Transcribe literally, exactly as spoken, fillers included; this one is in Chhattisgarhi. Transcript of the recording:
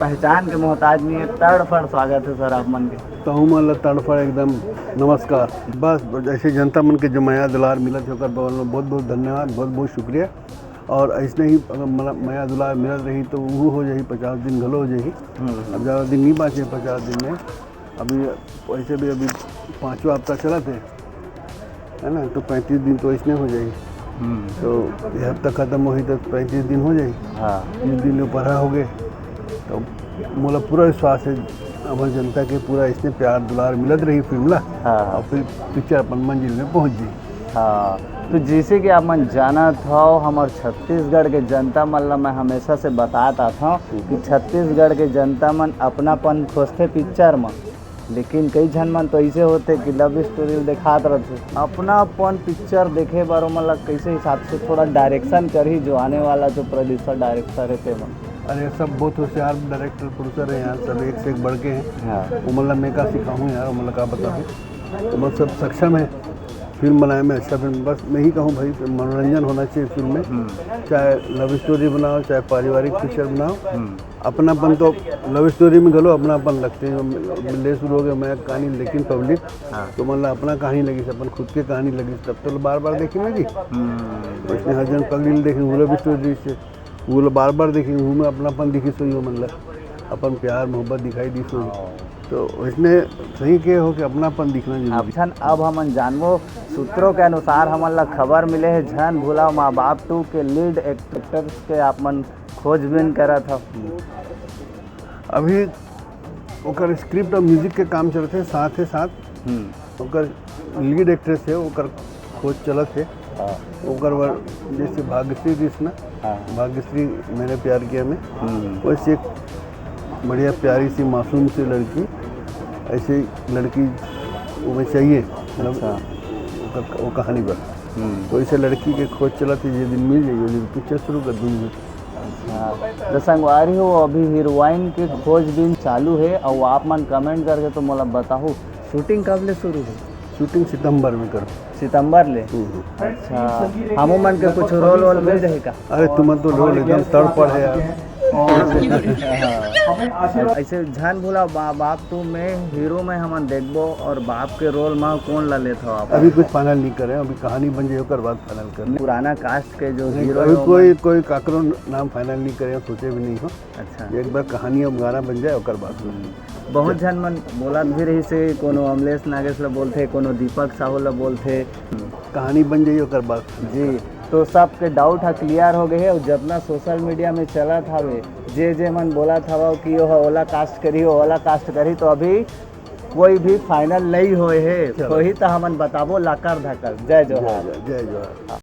पहचान के मोहताज नहीं है। तड़फड़ स्वागत है सर आप मन के। तहू मन ला तड़फड़ एकदम नमस्कार। बस जैसे जनता मन के जो मया दुलार मिलत हे ओकर बर बहुत बहुत धन्यवाद, बहुत बहुत शुक्रिया। और ऐसने ही अगर मला- मया दुलार मिलत रही तो वो हो जाही, पचास दिन घलो हो जाही। अब ज़्यादा दिन नहीं बाँचे पचास दिन में। अभी वैसे भी अभी पाँचवा हफ्ता चलत हे, है ना, तो पैंतीस दिन तो ऐसने हो जाही। तो ये हफ्ता खत्म होही तो पैंतीस दिन हो जाही। हाँ। तीस दिन ऊपर हो गए तो मोला पूरा विश्वास है हमर जनता के पूरा ऐसने प्यार दुलार मिलत रही फिल्म ला। हाँ। और फिर पिक्चर अपन मंजिल में पहुँच जाही। हाँ, तो जैसे कि आप मन जानत हव, हमर छत्तीसगढ़ के जनता मन ला मैं हमेशा से बतात आत हव कि छत्तीसगढ़ के जनता मन अपनापन खोजथे पिक्चर म, लेकिन कई झन मन तो ऐसे होथे कि लव स्टोरी ल देखात रहथे। अपनापन पिक्चर देखे बर ओमन ला कैसे हिसाब से थोड़ा डायरेक्शन करही जो आने वाला जो प्रोड्यूसर डायरेक्टर हे ते मन? अरे सब बहुत होशियार डायरेक्टर प्रोड्यूसर है यार, सब एक से एक बढ़ के हैं। हाँ। ओमन ला मैं का सिखाहूँ यार, ओमन ला का बताऊँ, ओमन सब सक्षम है फिल्म बनाए में, अच्छा फिल्म। बस मैं ही कहूँ भाई, मनोरंजन होना चाहिए फिल्म में। चाहे लव स्टोरी बनाओ, चाहे पारिवारिक पिक्चर बनाओ, अपनापन तो लव स्टोरी में घलो अपनापन लगथे। जो मिलने शुरू हो गए मैं कहानी लेकिन पब्लिक, हाँ। तो मन ला अपना कहानी लगिस, अपन खुद के कहानी लगिस, तब तो बार बार देखे ना जी। वैसने हर जन पगली ल देखे, वो लव स्टोरी से वो ला बार बार देखे, वो में अपनापन दिखिस होही ओमन ला, अपन प्यार मोहब्बत दिखाई दिस होही। तो वैसने सही के हो कि अपनापन दिखना जरूरी। अब झन, अब हमन जानबो, सूत्रों के अनुसार हमन ला खबर मिले हे झन भूला माँ बाप टू के लीड एक्टर्स के आप मन खोजबीन करत हव। अभी ओकर स्क्रिप्ट और म्यूजिक के काम चलत हे, साथ ही साथ ओकर लीड एक्ट्रेस है, ओकर खोज चलत हे। हाँ। ओकर बर जैसे भाग्यश्री दिस ना, हाँ। भाग्यश्री मैंने प्यार किया में, वैसे एक बढ़िया प्यारी सी मासूम सी लड़की, ऐसी लड़की वो में चाहिए, मतलब अच्छा। ओकर, वो कहानी बर। तो ऐसे लड़की के खोज चलत हे, जे दिन मिल जाही, वो दिन पिक्चर शुरू कर दूंगी। अच्छा, तो संगवारी हो, अभी हीरोइन के खोजबीन चालू हे, अउ आप मन कमेंट करके तो मोला बताहू, शूटिंग कब ले शुरू हे? शूटिंग सितंबर में करो। सितंबर ले? अच्छा, हमू मन के कुछ रोल वोल मिल जाही का? अरे तुमन तो रोल एकदम तड़पड़ है यार। ऐसे झन भूला बा-, बाप टू में हीरो में हमन देखबो, और बाप के रोल में कौन ला लेत हो आप? अभी कुछ फाइनल नहीं करे, अभी कहानी बन जाए ओकर बाद फाइनल कर। पुराना कास्ट के जो हीरो अभी कोई, कोई काकरो नाम फाइनल नहीं करे, सोचे भी नहीं हो। अच्छा। एक बार कहानी अब गाना बन जाए ओकर बाद। बहुत झन मन बोलत भी रहिस हे, कोनो अमलेश नागेश ला बोलथे, कोनो दीपक साहू ला बोलथे। कहानी बन जाही ओकर बाद। जी, तो सबके डाउट ह क्लियर हो गए हे। और जितना सोशल मीडिया में चलत हवे, जे जे मन बोलत हवा कि ओह ओला कास्ट करी, ओला कास्ट करी, तो अभी कोई भी फाइनल नहीं होए हे। चलो। होही तो हमन बताबो लाकर धकर। जय जोहार। जय जोहार।